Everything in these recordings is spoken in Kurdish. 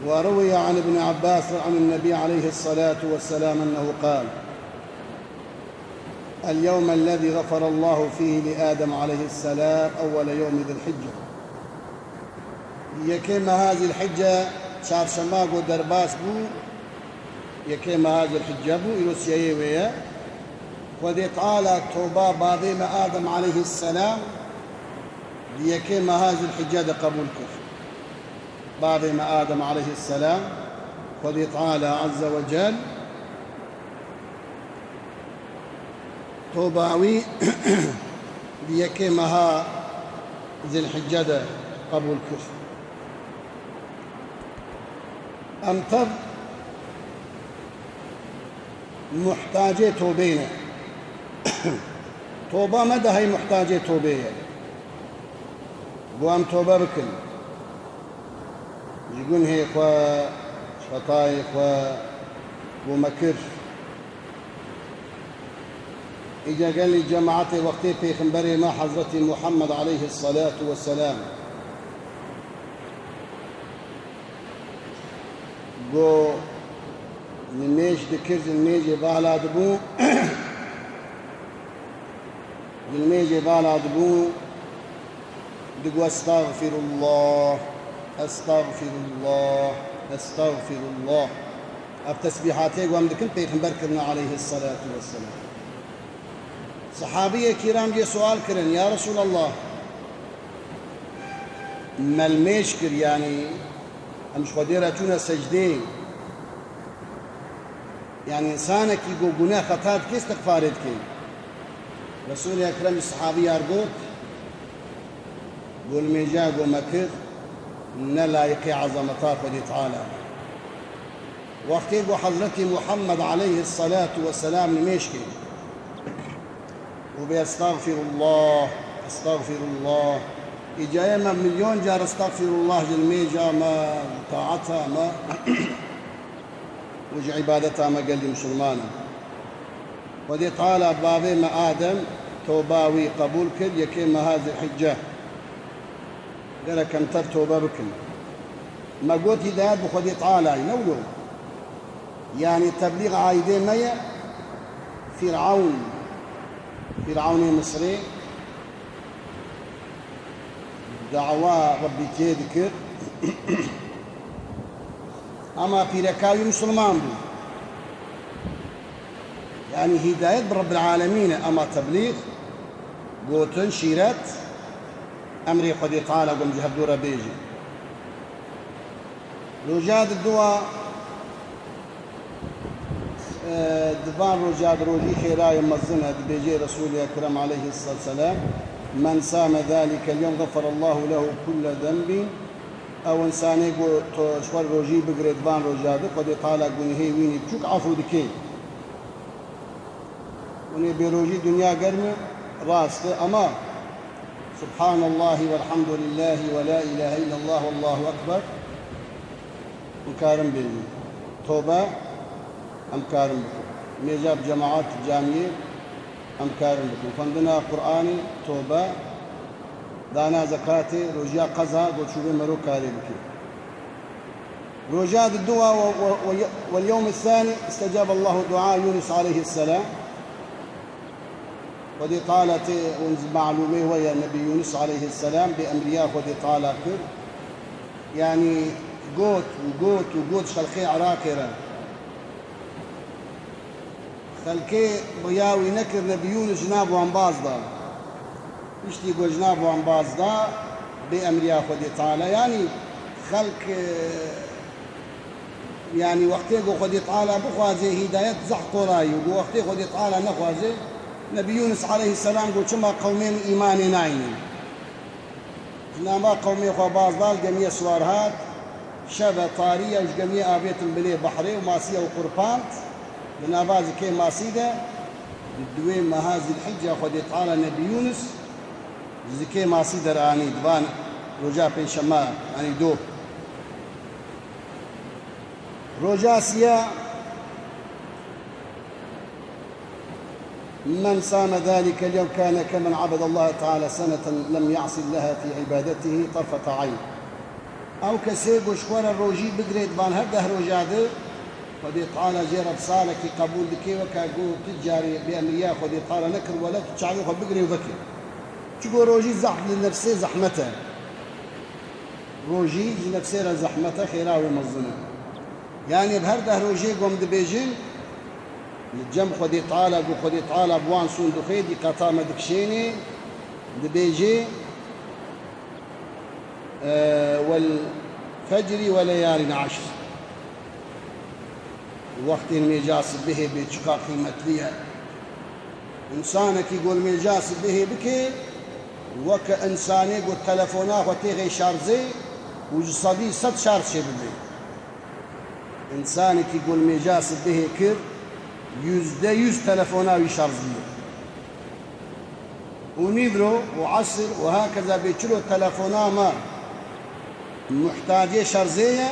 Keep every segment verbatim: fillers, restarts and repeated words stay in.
وروي عن ابن عباس عن النبي عليه الصلاة والسلام أنه قال: اليوم الذي غفر الله فيه لآدم عليه السلام أول يوم ذي الحجة. Yekê meha Zîlhicce, çarşema ku derbas bû, yekê meha Zîlhicce bû, îro siyeyê wê ye. Xwedê Teala toba bavê me Adem aleyhisselam di yekê meha Zîlhicce de qebûl kir. Bavê me Adem aleyhisselam, Xwedê Teala Azze ve Cel toba wî di yekê meha Zilhicce de qebûl kir. Em tev muhtacê tobê ne. Toba me de hey muhtacê tobê ye. Bo em tobe bikin. Ji gunhê xwe, ji xetayê xwe, bo me kir. Îca gelî cemaetê wextê Pêxemberê me Hezretî Muhammed aleyhisselatu vesselam go nimêj dikir, ji nimêjê bala dibû, ji nimêjê bala dibû, digo, "Estağfirullah, estağfirullah, estağfirullah." Ev tesbîhatê ku em dikin, Pêxember kirine aleyhisselatu vesselam. Sehabiyê kiram jê sual kirin, "Ya Resulallah, me nimêj kir, yanî em ji Xwedê re çûne secdê. Yanî insanekî ku gune xeta dike, îstixfarê dike." Resûlê Ekrem ji sehabiya re got, "Go nimêja ku me kir, ne layiqê ezameta Xwedê Teala." Wextê ku Hezretî Muhammed aleyhisselatu vesselam nimêj kir û bê, "Estağfirullah, estağfirullah." Îca ye me milyon car estağfirullah ji nimêja me, taeta me û ji îbadeta me gelî misilmanan. Xwedê Teala bavê me Adem toba wî qebûl kir, yekê meha Zilhicce. Gerek em tev tobe bikin. Me got hîdayet bi Xwedê Tealayê, ne wilo? Yanî teblîx aîdê me ye, Fîr'ewn, Fîr'ewnê Misrê, dawa Rebbîtiyê dikir. Ama pîreka wî misilman bû. Yanî hîdayet bi Rebbil Alemîn e, ama teblîx, gotin, şîret, emrê Xwedê Teala, ku em ji hevdû re bêjin. Roja di dua, e, di van roja di rojî xêrayê mezin e, dibêje Resûlê Ekrem aleyhisselatu vesselam, "Men same zalikel yewm gafarallahu lehu kulle zenbin." Ew insanê ku to ji xwe rojî bigire di van roja de, Xwedê Teala gunehê wî nî biçûk efû dike. Hûn ê bêrojî dinya germ e, rast e, ama Subhanallahi velhamdülillahi ve la ilahe illallah vallahu ekber, hûn karin bêjin. Tobe, em karin bikin. Mêja bi cemaat camiyê, em karin bikin. Xwendina Qur'anê, tobe, dana zekatê, rojiya qeza, go çûbê mero karê bike. Roja di dua ve, ve, ve, vel yewm sani istecab Allahu dua Yunus aleyhisselam. Xwedê Teala tê, hûn malûmê we ye, Nebî Yunus aleyhisselam bê emriya Xwedê Teala kir. Yanî got û got û got xelkê Iraqê re. Xelkê riya wî nekir, Nebî Yûnis ji nav wan baz da. Piştî ku ji nav wan baz da, bê emriya Xwedê Teala. Yanî xelk, e, yanî wextê ku Xwedê Teala bixwaze hîdayet zehf kolay û ku wextê Xwedê Teala nexwaze, Nebî Yûnis aleyhisselam got, "Çima qewmê min îmanê nayînin?" Ji nava qewmê xwe baz da, li gemiyê siwar hat. Şev e, tarî ye, ji gemiyê avêtin binê behrê û masiye û qurpand. Di nava zikê masî de, di duwê meha Zîlhicce Xwedê Teala Nebî Yûnis ji zikê masî deranî, di van roja pênşema, yanî do. Roja siya, "Men same zalike l-yewm kane kemen abede Allahe Teala seneten lem ya'si Allahe fî ibadetihi tarfete ayn." Ew kesê ku ji xwe re rojî bigirê di van her deh roja de, Xwedê Teala jê re bi salekî qebûl dike, weke ku tu carî bêemriya Xwedê Teala nekir, wele tu çavê xwe bigirê û vekê. Çiko rojî zehf li nefsê zehmet e. Rojî ji nefsê re zehmet e, xêra wê mezin e. Yanî bi her deh rojê ku em dibêjin, li cem Xwedê Teala, ku Xwedê Teala bi wan sûnd dixwê, dîqeta me dikişênê, dibêjê, e, "Wel fecri we leyalin eşr." Wextê nimêja sibihê bê çiqa qîmetlî ye. Însanekî ku nimêja sibihê bike, weke însanê ku telefona xwe têxê şarzê û ji sedî sed şarj çê bibe. Însanekî ku nimêja sibihê kir, yüzde yüz telefona wî şarj bûye. Û nîvro û esr û hakeza bê çilo telefona me muhtacê şerzê ye,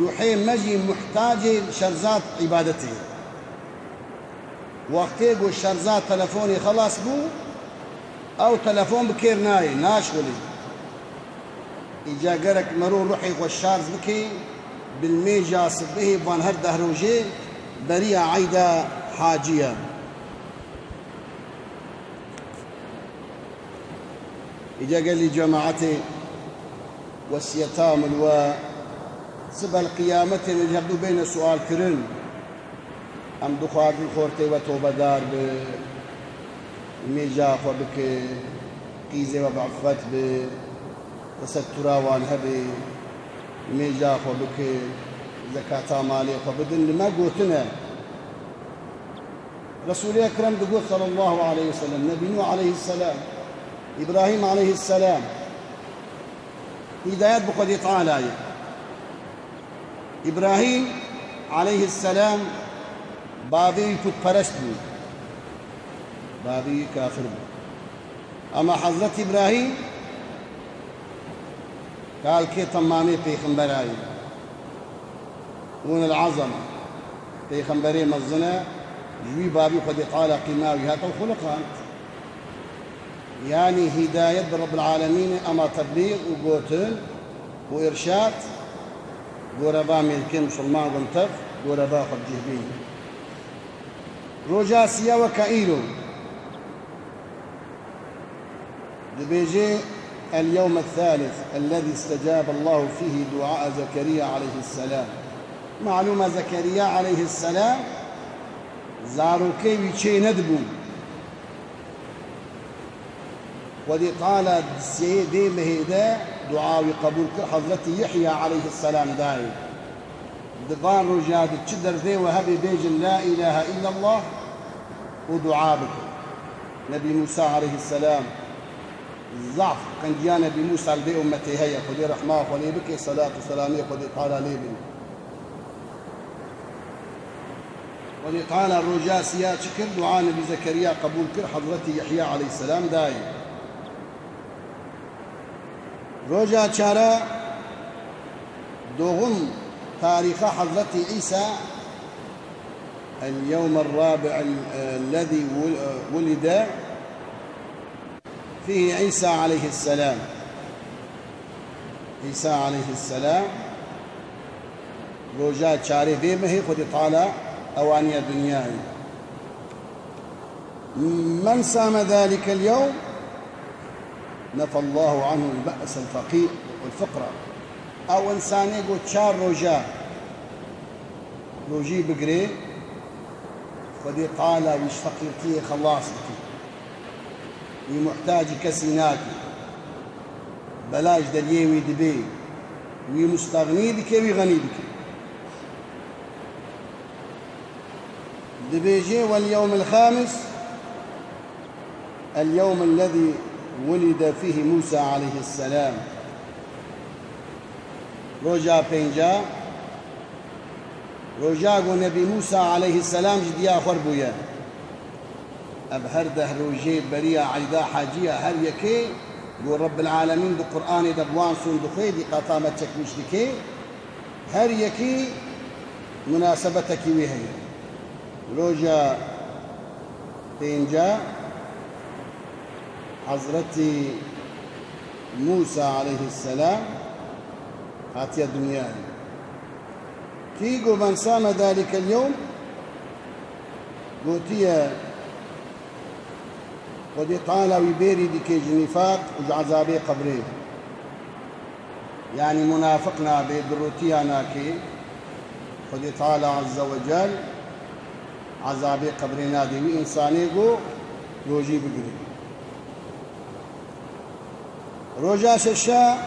ruhê me jî muhtacê şerza îbadetê ye. Wextê ku şerza telefonê xelas bû, ew telefon bi kêr nayê, naşxulê. Îca gerek mero ruhê xwe şarj bike, bi nimêja sibihê van her deh rojê beriya eyda hacî ye. Îca gelî cemaetê, wesiyeta min we, sibel qiyametê min ji hevdû bêne sual kirin. Em dixwazin xortê we tobedar bi, nimêja xwe bike, qîzê we bi iffet bi, tesettura wan hebe, nimêja xwe bike, zekata malê xwe bidin. Li me gotine. Resûlê Ekrem digot sallallahu aleyhi ve sellem, Nebî Nûh aleyhisselam, Îbrahîm aleyhisselam, hîdayet bi Xwedê Teala ye. Îbrahîm aleyhisselam bavê wî putperest bû. Bavê wî kafir bû. Ama Hezret Îbrahîm kalkê temamê pêxemberayê. Ulul azama. Pêxemberê mezin e, ji wî bavî Xwedê Teala qîma wî hate û xuliqand. Yanî hîdayet bi Rabbil Alemîn e, ama teblîg û gotin û îrşad, goreva mêrkê misilman gon tev, goreva xwe bi cih bîn. Roja siya weke îro. Dibêje, "El-yewme thalith ellezî istecaba Allahu fîhî duaa Zekeriya aleyhisselam." Malûm e Zekeriya aleyhisselam zarokê wî çê nedibû. Xwedê Teala di siyê vê mehê de dua wî qebûl kir, Hezretî Yehya aleyhisselam dayê. Di van roja de çi derdê we hebe bêjin, "La ilahe illallah" û dua bikin. Nebî Mûsa aleyhisselam, zaf qenciya Nebî Mûsa li vê ummetê heye. Xwedê rehma xwe lê bike, selat û selamê Xwedê Teala lê bin. Xwedê Teala roja siya çi kir? Dua Nebî Zekeriya qebûl kir, Hezretî Yehya aleyhisselam dayê. Roja çara, doğum tarîxa Hezretî Îsa, el-yewm er-rabi' el-, ellezî wul-, wulide fîhî Îsa aleyhisselam. Îsa aleyhisselam, roja çarê vê mehê Xwedê Teala ewaniye dinyayê. Men same zalikel yewm, nefallahu anhu el-be'sel feqîr vel fiqra. Ew însanê ku çar roja rojî bigirê, Xwedê Teala wî ji feqîrtiyê xelas dike. Wî muhtacî kesî nake. Bela ji deriyê wî dibe. Wî mustexnî dike, wî xenî dike. Dibêje, "Vel yewmil xamis, el yewm ellezî wulide fîhî Mûsa aleyhisselam." Roja pênca, roja ku Nebî Mûsa aleyhisselam ji diya xwe bûye. Ev her deh rojê beriya eyda hacî ya her yekê ku Rebbil Alemîn di Qur'anê de bi wan sûnd dixwê, dîqeta me çekmîş dike. Her yekî munasebetekî wî heye. Roja pênca Hezretî Mûsa aleyhisselam Hatiye dinyayê. Kî go men same zalikel yewm, gotiye Xwedê Teala wî bêrî dike ji nîfaq û ji ezabê qebrê. Yanî munafiq nabe, durûtiya nake. Xwedê Teala Azze ve Cel ezabê qebrê nade wî însanê go rojî bigire. Roja şeşa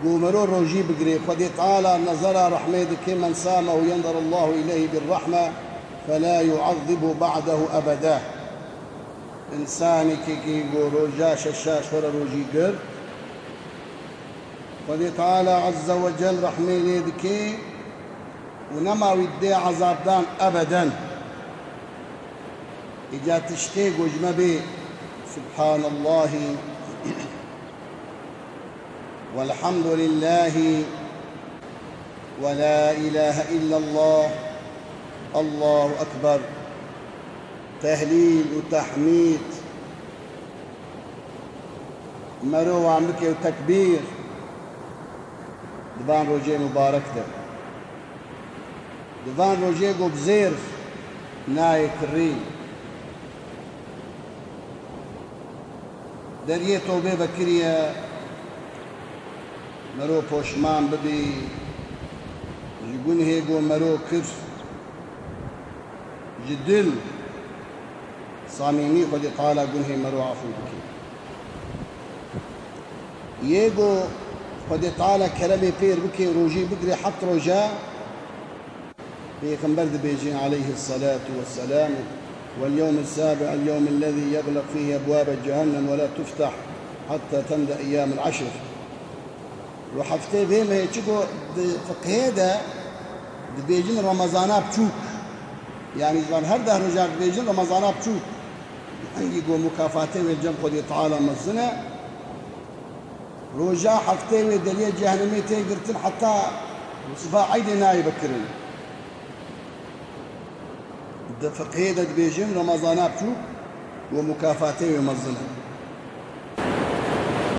go mero rojî bigire. Xwedê Teala nezera rehmê dike, men same û yenzer Allahu ileyhi bir rahme fela yuazzibu ba'dehu ebeda. Însanekî go roja şeşa ji xwe re rojî girt, Xwedê Teala Azze ve Cel rehmê lê dike û nema wî dê ezabdan ebeden. Îca tiştê go ji me bê, Subhanallahî velhamdulillahî ve la ilahe illallah, Allahu Ekber, tehlîl û tehmîd, mero wan bike û tekbîr di van rojê mubarek de. Di van rojê go bi zêr nayê kirî. Deriyê tewbê vekiriye, mero poşman bibî ji gunhê go mero kir. Ji dil samîmî Xwedê Teala gunhê mero efû bike. Yê go Xwedê Teala keremê pêr bike, rojî bigire heft roja, Pêxember dibêje aleyhisselatu vesselam, "Vel yevmil sabi el yevmil lezî yeğleq fîhi ebwabe cehennem ve la tuftah hatta temde eyyamil eşr." Ro heftê vê mehê çi go di fiqhê de dibêjin Remezana biçûk. Yanî ji van her deh roja dibêjin Remezana biçûk. Hingî go mukafatê wê cem Xwedê Teala mezin e. Roja heftê wê deriyê cehennemê tê girtin heta siba eydê nayê vekirin. Di fiqhê de dibêjin Remezana biçûk û mukafatê wê mezin e.